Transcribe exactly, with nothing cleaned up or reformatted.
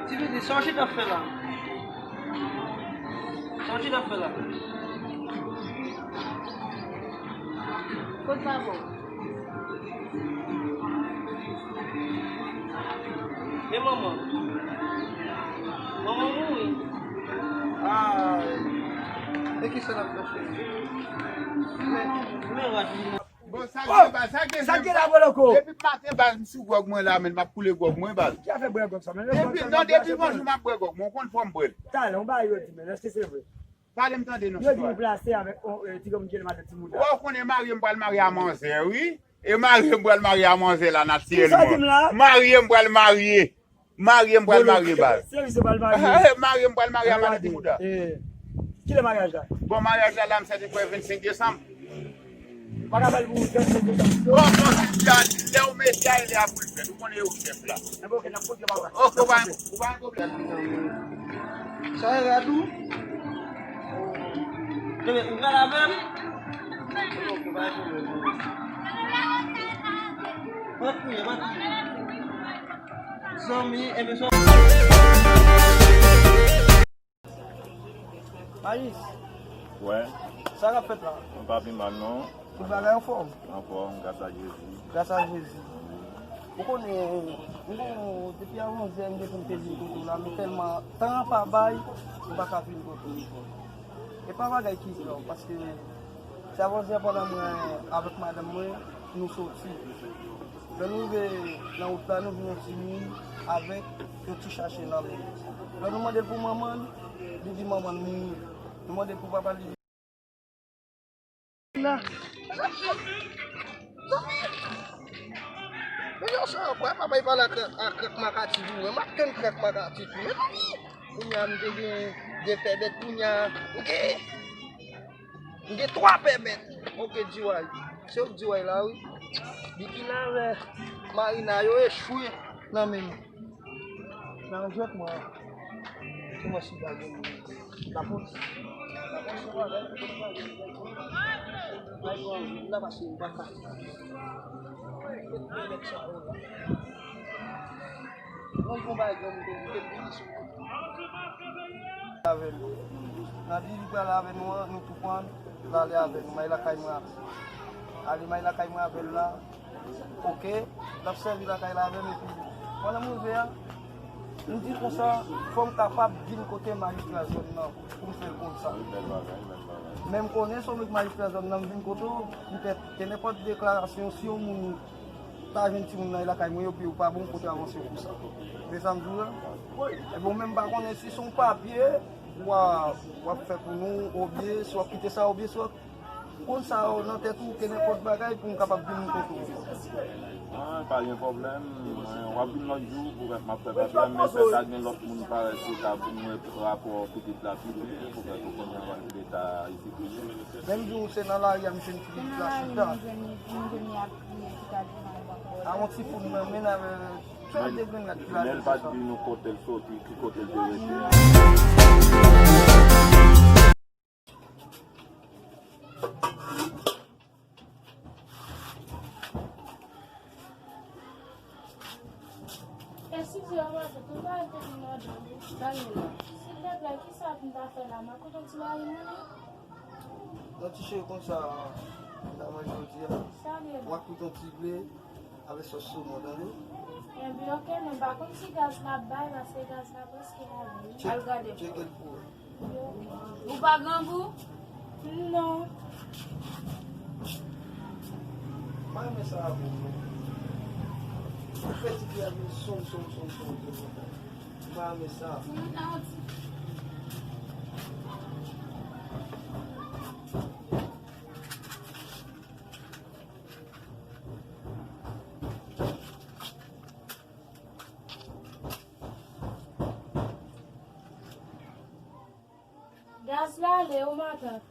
Ti pitit, sa w chita ap fè la? Sa w chita ap fè la? Kot pa bon? E manman? Manman mouri. Ah, e kisa n ap fè, cheri? Men, men, rad li. Bon, sa gen, baz, sa gen, sa gen la, Boloko? Depi maten, baz, m sou gwòg mwen la, men m ap koule gwòg mwen, baz. Ki afè bwè gwòg sa, men? Depi, non, depi bonjou m ap bwè gwòg mwen, ou konn fò m bwè l. Talè, yon bagay yo di, men èske se vre? Pale m tande non. Yo di ou plase avèk, o, e, ti granmoun ki rele madan Timouda. Ou konnen marye m pral marye a manzè, wi. E marye m pral marye a manzè la, natirèlman. Kisa w di m la? Marye m pral marye. Marye m pral marye, baz. Servis ou pral marye. Marye m pral marye a madan Timouda. Kilè maryaj la? Bon, maryaj la, la, m sèten kwè vennsenk desanm. Pa ka ba l pou vennsenk desanm. Bon, bon, si lè w mete a, lè a pou l fèt. Ou konnen yo chèf la. Enben, oke, n ap konte, papa. Oke, ou pa, ou pa gen pwoblèm. Sa e rad ou? Enben, ou pral avè m? Oke, pa gen pwoblèm. Pa kriye, pa kriye. Zanmi, enben, sa Mayis. Wè. Sa k ap fèt la? Mwen pa pi mal, non. Tout bagay anfòm? Anfòm, gras a Jezi. Gras a Jezi. Ou konnen, mwen, depi avan yè, m te konn te vin kote w la, men tèlman tan an pa bay, m pa ka vin kote w. E pa bagay ki grav, paske se avan yè pandan mwen avèk madanm mwen, nou soti. Lè nou rive nan wout la, nou jwenn yon timoun avèk yon ti sachè nan men l. Lè nou mande l pou manman l, li di manman l mouri. Nou mande l pou papa l, li di. La. Men yo sa, kwè papa y pale ak, ak krak makati pou mwen. M ap tann krak makati pou mwen. Kounye a m te gen de pè bèt, kounye a m gen M gen twa pè bèt. Oke, D Y. Se ou k D Y la, wi. Bikina avè Marina, yo echwe nan men m. Nan jwèt mwen. Se mwen si bagay. Lapolis. Lapolis, se bagay. Bay pou anvi. M ta pase m pa ka. Met pè bèt sa yo la. Mwen gon bagay granmoun te di, te vini sou mwen. Avè nou. Nan di li pral avè nou an, nou tou pran l, l ale avè nou, may lakay mwen avè l. Ale may lakay mwen avè l la, oke, l ap sèvi lakay la avè m, epi pandan m rive a, m di konsa, fò m kapab vin kote majistra zòn nan pou m fè l konn sa. Men m konnen si w met majistra zòn nan, m vin kote w, petèt, ke nenpòt deklarasyon, si yon moun ta jwenn timoun nan lakay mwen, epi ou pa bon, kote avanse w konsa. Men sa m di w la. Ebyen, ou menm pa konnen si se yon papye w a, w ap fè pou nou, oubyen si w ap kite sa, oubyen si w ap konn sa nan tèt ou, ke nenpòt bagay pou m kapab vin kote w. Ah, pa gen pwoblèm. Mwen, w ap vin lòt jou, poutèt m ap fè papye a, men fè sa gen lòt moun parèt pou ta pou mwen rapò pitit la pi byen, poutèt ou konnen anvan ki leta isit. Menm jou se nan lari a misye m fini la chita. A yon ti foun nan men avè trant de grenn rad ki lage sou sa. Men l pa t di nou kote l soti, ki kote l te rete a. Eskize yo, matant, yon bagay m te vin mande w. Sa gen la? Silvouplè, kisa pou m ta fè la? M ap kontan ti mari mwen, wi. Non, ti cheri, konn sa, m ta manje jodi a. Sa gen la? M ap kwit yon ti ble avèk sòs somon, tande? Enben, oke, men m pa konn si gaz la ap bay, paske gaz la prèske ale, wi. Al gade. Tcheke l pou ou. Ou pa grangou? Non. M pa renmen sa avè w, non. Ou fè ti pye a vin sonm, sonm, sonm, sonm, sonm, sonm. M pa renmen sa. Ti moun nan yon ti Gaz la ale wi, matant.